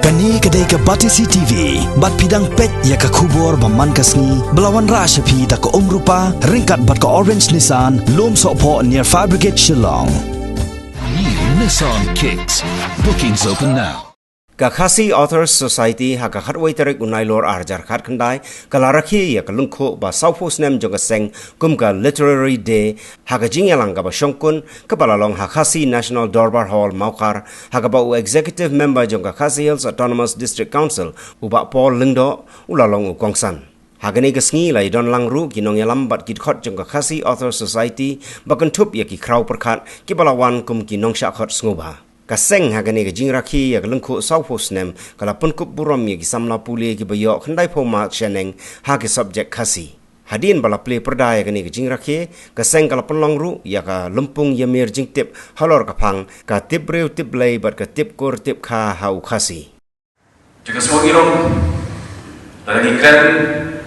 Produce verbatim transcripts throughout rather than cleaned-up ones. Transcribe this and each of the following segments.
Kane ka dei ka Batesi T V, bad phi dang peit ïa ka khubor ba man ka sngi, ba la wanrah sha phi da ka Umrupa, ryngkat bad ka Orange Nissan, Lumsohphoh near Fire Brigade Shillong. New Nissan Kicks. Bookings open now. Ka Khasi Authors Society ha ka khatwei tarik u Nailur ar hajar khatkhyndai, ka la rakhe ïa ka lyngkhuh ba sawphew snem jong ka seng kum ka Literary Day, ha ka jingïalang kaba shongkun, kaba la long ha Khasi National Dorbar Hall Mawkhar, ha kaba u Executive Member jong ka Khasi Hills Autonomous District Council, u Bah Paul Lyngdoh, u la long u kongsan. Ha kane ka sngi la ïadon lang ruh ki nongïalam bad ki dkhot jong ka Khasi Author Society, ba kynthup ïa ki khraw pyrkhat, kiba la wan kum ki nongshah khot sngewbha. Ka seng ha kane ka jingrakhe ïa ka lyngkhuh sawphew snem, ka la pynkup burom ïa ki samla pule kiba ïoh khyndaiphew mark shaneng, ha ki subject Khasi. Hadien ba la plie pyrda ïa kane ka jingrakhe, ka seng ka la pynlong ruh ïa ka lympung ïamir jingtip halor ka phang, ka tip briew tip Blei bad ka tip kur tip kha ha u Khasi. Te ka sngew ngi long, lada ngi kren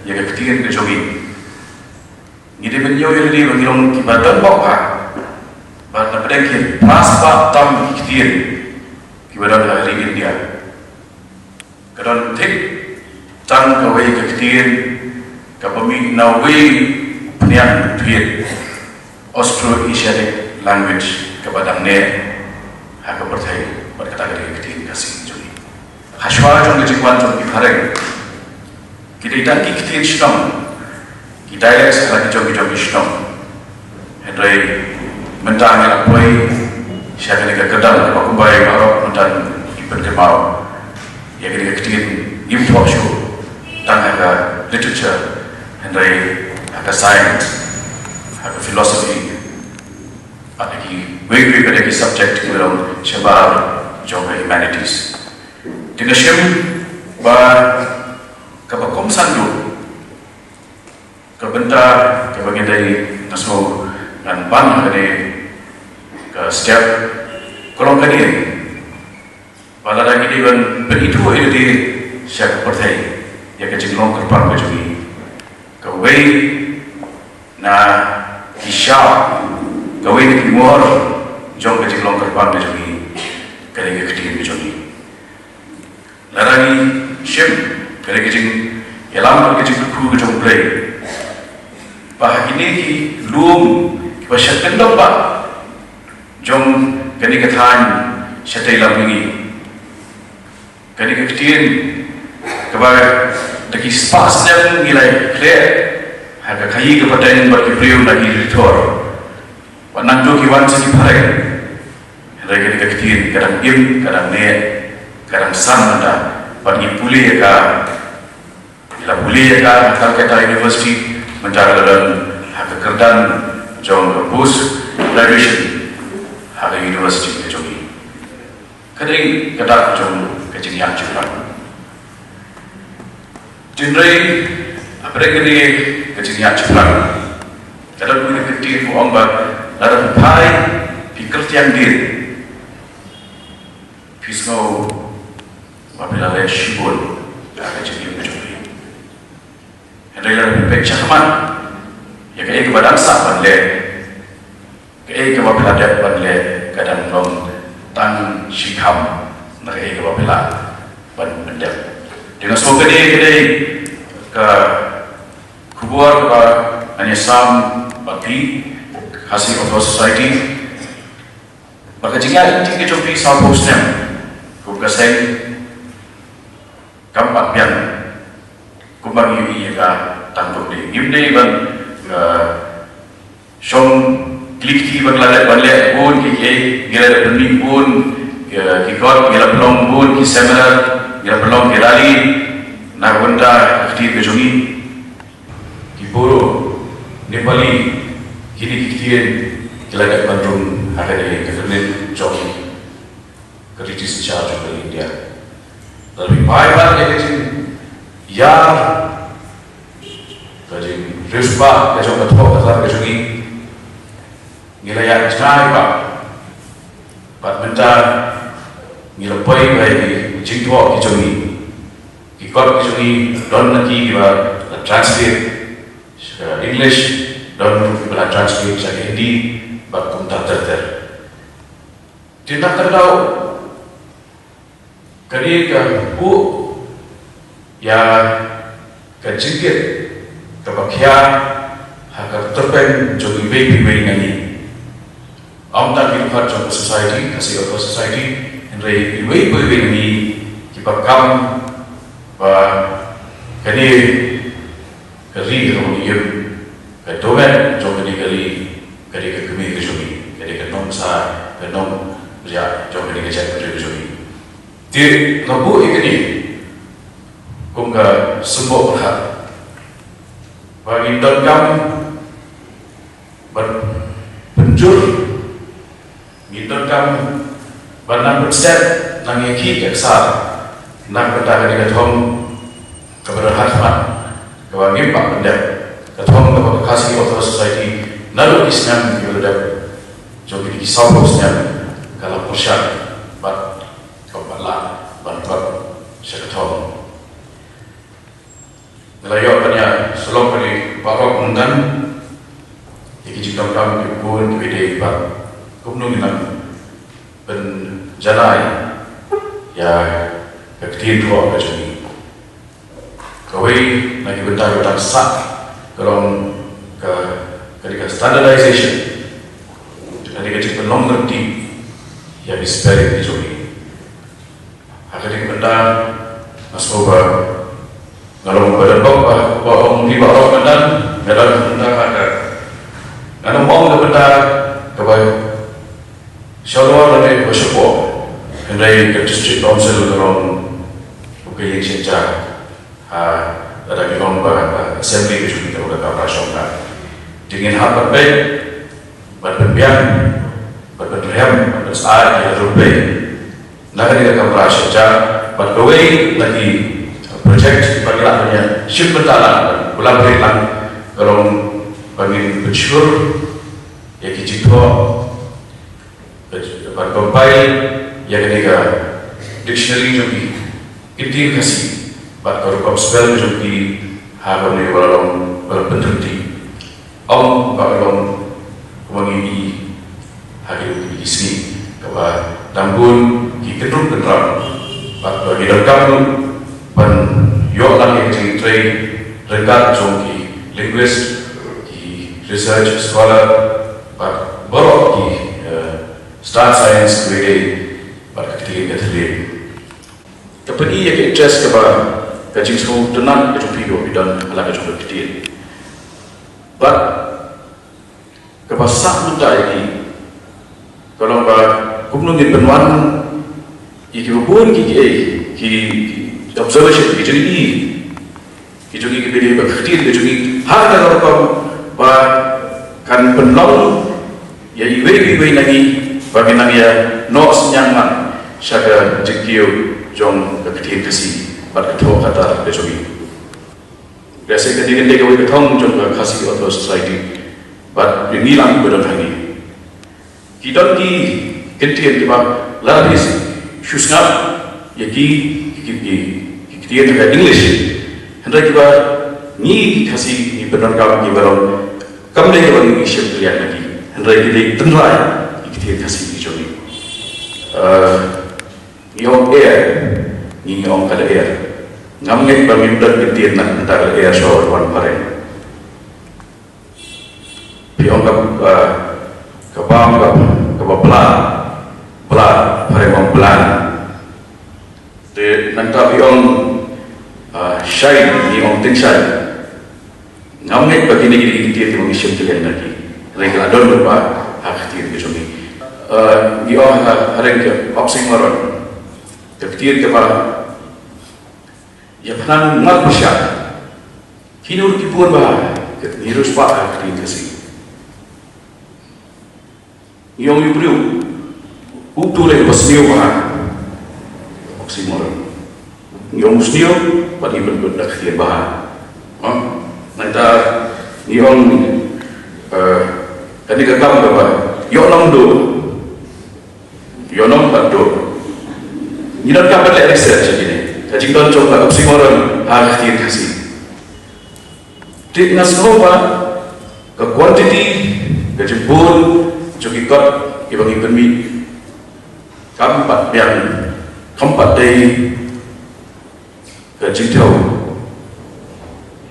ïa ka ktien ka jong ngi, ngi dei ban ïoh ïa lade ba ngi long kiba don bok bha, bad na pdeng ki phra spah tam ki ktien kiba don ha ri India, ka don thik tang kawei ka ktien kaba mih na uwei u phniang u twiet, Austro-Asiatic language, kaba dang neh ha ka pyrthei, bad kata ka dei ka ktien Khasi jong ngi. Hashwa jong ka jingwan jong ki phareng, ki dei tang ki ktien shnong, ki dialects ha la ki jong ki jong ki shnong. Hynrei mynta ngi la poi sha kane ka kyrdan kaba kumba baroh mynta ngi pynkynmaw ïa kane ka ktien, ngim thoh shuh tang ha ka literature, hynrei ha ka science, ha ka philosophy, bad ha kiwei kiwei pat ki subject kiba long shabar jong ka humanities. Te nga shem ba kaba kongsan ruh, ka bynta kaba ngi dei, nga sngew ngan ban ha kane ka step, ka long kane, ba lada ngi dei ban pynithuh ïa lade sha ka pyrthei ïa ka jinglong kyrpang ka jong ngi, kawei na ki shap, kawei na ki mohor jong ka jinglong kyrpang ka jong ngi, ka dei ka ktien ka jong ngi. Lada ngi shem, ka dei ka jingïalam, ka jingkyrkhu ka jong U Blei, ba ha kine ki lum kiba shah kyndong bha jong kane ka thaiñ shatei lam ngi, kane ka ktien kaba da ki spah snem ngi la khleh ha ka khaïi ka pateng bad ki briew na ki rithor, bad nangta ki wan sha ki phareng. Hynrei kane ka ktien ka dang im, ka dang neh, ka dang san mynta, bad ngi pule ïa ka, ngi la pule ïa ka ha Calcutta University, mynta ka la don ha ka kyrdan jong ka post graduation ha ka university ka jong ngi. Ka dei kata ka jong ka jingïaid jingpang. Hynrei hapdeng kane ka jingïaid jingpang, ka don kane ka ktien ba ong ba lada phi phai, phi kyrtiang dien, phi sngew ba phi la leh shibun ïa ka jingim ka jong phi. Hynrei lada phi peit shakhmat ïa kaei kaba dang sah ban leh, kaei kaba phi la dep ban leh ka dang long tang shikham na kaei kaba phi lah ban pyndep. Te nga sngew kane ka dei ka khubor kaba ngan ïasam bad phi, Khasi Authors Society, ba ka jingïaid lynti ka jong phi sawphew snem kum ka seng kam pat biang kumba ngi ïohi ïa ka tang kumne. Ngim dei ban, eh, shong klik kti ba ngi la dep ban leh bun ki, ki, ngi la dep ban mih bun ki, ki kot, ngi la pynlong bun ki seminar, ngi la pynlong ki rally na ka bynta ka ktien ka jong ngi. Ki Boro, Nepali, kine ki ktien ki la dep ban rung ha kane ka kyrteng jong ka British Church of India. Lada phi phai pat ïa ka jingïar, ka jingriewspah ka jong ka thoh ka tlar ka jong ngi, ngi la ïaid jngai pat. Bad mynta ngi la poi ba ïa ki jingthoh ki jong ngi, ki kot ki jong ngi, don na ki kiba la translate sha English, don ruh kiba la translate sha Hindi, bad kumta ter ter. Te na ka daw Kane ka buh ïa ka jingkit kaba khia ha ka tyrpeng jong iwei pa iwei na ngi. Ym tang ki dkhot jong ka society, ka Khasi Authors Society, hynrei iwei pa iwei na ngi kiba kam ba kane ka ri ka long ïa ka domen jong kane ka ri, ka dei ka kmie ka jong ngi, ka dei ka nongsa, ka nongriah jong kane ka jaitbynriew ka jong ngi. Te nga buh ïa kane kum ka symboh pyrkhat ba ngin donkam ban pynjur, ngin donkam ban nang pynset, nang ïakhih ïaksar na ka bynta kane ka thong kaba don ha khmat, kaba ngim pat pyndep, ka thong kaba ka Khasi Authors Society naduh ki snem kiba la dep, jong kine ki sawphew snem, ka la pyrshang bad kaba lah ban kot sha ka thong. Nga la ïoh ban ïa sylloh bad i Bah Rok Myntdan ïa ki jingdonkam kiba bun kiba dei, bad kumno ngin nang pynjanai ïa ka ktien thoh ka jong ngi. Kawei na ki bynta kiba dang sah ka long ka, ka dei ka standardization, ka dei ka jingpynlong lynti ïa ki spelling ki jong ngi. Ha kane ka bynta nga sngew ba nga long ba don bok ba, ba ong ïa i Bah Rok Myntdan, nga don bynta ha ka, nga long ong ka bynta kaba shalor lane ba shapoh, hynrei ka District Council ka long ka ïing synshar. Ha, lada ki ong ba, ba assembly ka jong ngi ka long ka kamra shongkha. Te ngin hap ban peit, ban pynbiang, ban pynrhem, ban pynsyaid ïa ka jingpeit na kane ka kamra synshar, bad kawei na ki project kiba ngi lah ban ïa shim bynta lang, ban collaborate lang, ka long ba ngin pynshlur ïa ki jingthoh, ban compile ïa kane ka dictionary jong ki ktien Khasi bad ka rukom spell jong ki ha kane kaba la long, ba la pynrem. Ym ba ka long kumba ngi ïohi ha kine ki sngi, kaba dang bun ki kynrum kynram, bad ba ngi donkam ban ïoh lang ïa ka jingtrei ryngkat jong ki linguist, ki research scholar, bad baroh ki, eh, star science kiba dei bad ka ktien ka thylliej. Ka pyni ïa ka interest kaba, ka jingsngewtynnat ka jong phi kaba phi don ha la ka jong ka ktien. Bad kaba sah mynta ïa ngi ka long ba kumno ngin pynwan ïa kiba bun ki, ki, ki, ki observation, ki jingïohi ki jong ngi kiba dei ba ka ktien ka jong ngi ha kata ka rukom ba kan pynlong ïa iwei pa iwei na ngi ba ngin nang ïa noh synñiang man sha ka jingkiew jong ka ktien Khasi bad ka thoh ka tar ka jong ngi. Lehse kane kan dei kawei ka thong jong ka Khasi Authors Society bad ïa ngi lang kiba don hangne. Ki don ki kyntien kiba lada phi shu sngap ïa ki, ki, ki, ki, ki kyntien ka English, hynrei kiba ngi ki Khasi ngi pyndonkam kiba long, kam dei kiba ngi shim kylliang na ki, hynrei ki dei tynrai ki kyntien Khasi ki jong ngi. Eh, ngi ong er, ngi, ngi ong ka lyer. Ngam ngeit ba ngim don kyntien na ka bynta ka lyer shuwa ba wan phareng. Phi ong ka, ah, ka bam ka, kaba bla, bla, phareng ong blan. Te nangta phi ong, ah, shai, ngi ong tyngshai. Ngam ngeit ba kine ki dei ki kyntien kiba ngi shim kylliang na ki. Hynrei ki la don lypa ha ka ktien ka jong ngi. Ah, ngi ong ha, ha ring ka oxymoron. Ka ktien kaba ïa pynang mar pyrshah. Kino ruh ki bun bha, ngi riewspah ha ka ktien Khasi. Ngi ong ïa u briew, u tu leh ba sniew bha. Oxymoron. Ngi ong u sniew, bad ngi pynbeit da ka ktien bha. Ha? Nangta ngi ong, eh, kane ka kam kaba ïoh nongduh. Ïoh nong bad duh. Ngi donkam ban leh research ïa kine. Ka jingdon jong ka oxymoron ha ka ktien Khasi. Te nga sngew ba ka quantity, ka jingbun jong ki kot kiba ngi pynmih kam pat biang Kham pat dei ka jingthew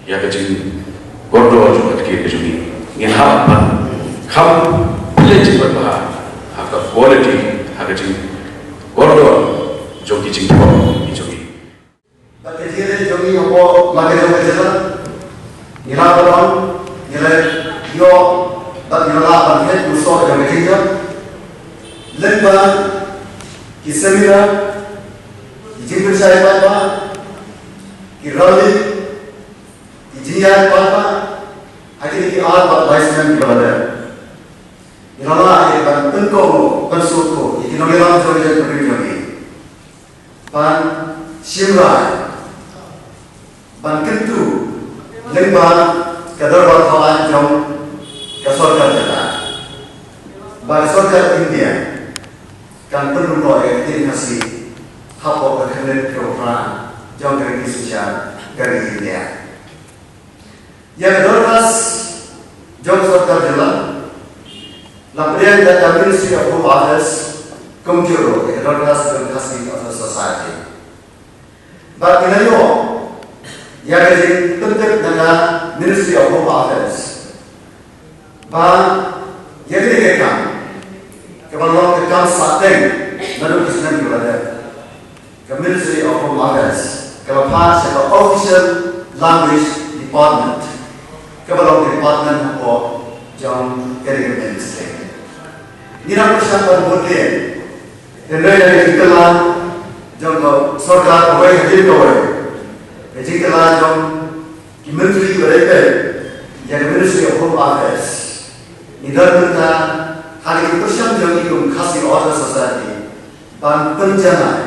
ïa ka jingkordor jong ka kti ka jong ngi. Ngin hap ban kham pynleit jingbat bha ha ka quality, ha ka jingkordor jong ki jingthew ki jong ngi. Bad ka jingïaleh jong ngi hapoh ma ka jong ka jylla, ngi lah ban ong, ngi la ïoh bad ngi la lah ban phet u soh jong ka jingjop lyngba ki seminar, ki jingpynshai paidbah, ki rally, ki jingïaid paidbah, ha kine ki ar bad lai snem kiba la dep. Ngi la lah ïa ban pynkohnguh, pynsngewthuh ïa ki nongïalam jong ka jaitbynriew jong ngi ban shim rai, ban kyntu lyngba ka dorbar thaw aiñ jong ka sorkar jylla, ba ka sorkar India kan pynrung noh ïa ka ktien Khasi hapoh ka khyrnit kaba phra jong ka ri synshar ka ri India. Ïa ka dorkhas jong ka sorkar jylla la pdiang da ka Ministry of Home Affairs, kumjuh ruh ïa ka dorkhas jong ka Khasi Authors' Society. Bad ngi la ïoh ïa ka jingpyntip na ka Ministry of Home Affairs ba ïa kane ka kam kaba long ka kam sahteng naduh ki snem kiba la dep, ka Ministry of Home Affairs ka la phah sha ka Official Language Department, kaba long ka department hapoh jong kane ka ministry. Ngi nang pyrshang ban bud lem, hynrei da ka jingkylla jong ka sorkar kawei hadien kawei, ka jingkylla jong ki myntri kiba dei peit ïa ka Ministry of Home Affairs, ngi don mynta ha ka jingpyrshang jong ngi kum Khasi Authors' Society ban pynjanai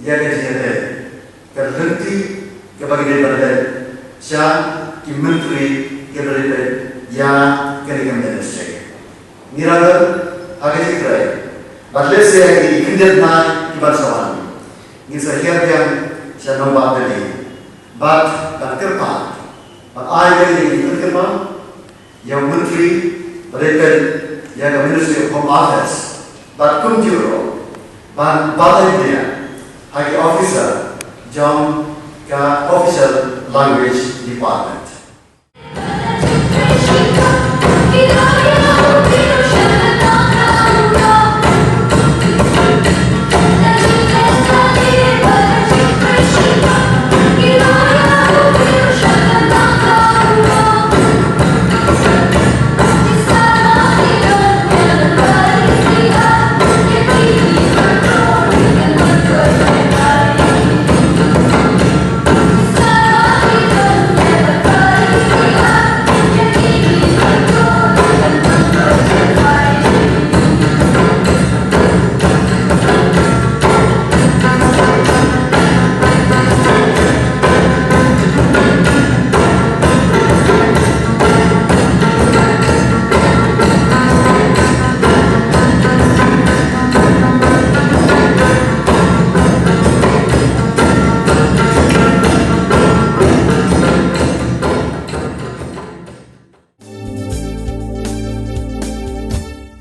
ïa ka jingïaleh, ka lynti kaba ngi dei ban leh sha ki myntri kiba dei peit ïa kane ka ministry. Ngi la don ha ka jingtrei bad lehse ha ki khyndiat bnai kiban sa wan ngin sa hiar biang sha nongbah Delhi bad ban kyrpad ban ai ïa ka jingpynkynmaw ïa u Myntri ba dei peit ïa ka Ministry of Home Affairs bad kumjuh ruh ban batai bniah ha ki officer jong ka Official Language Department.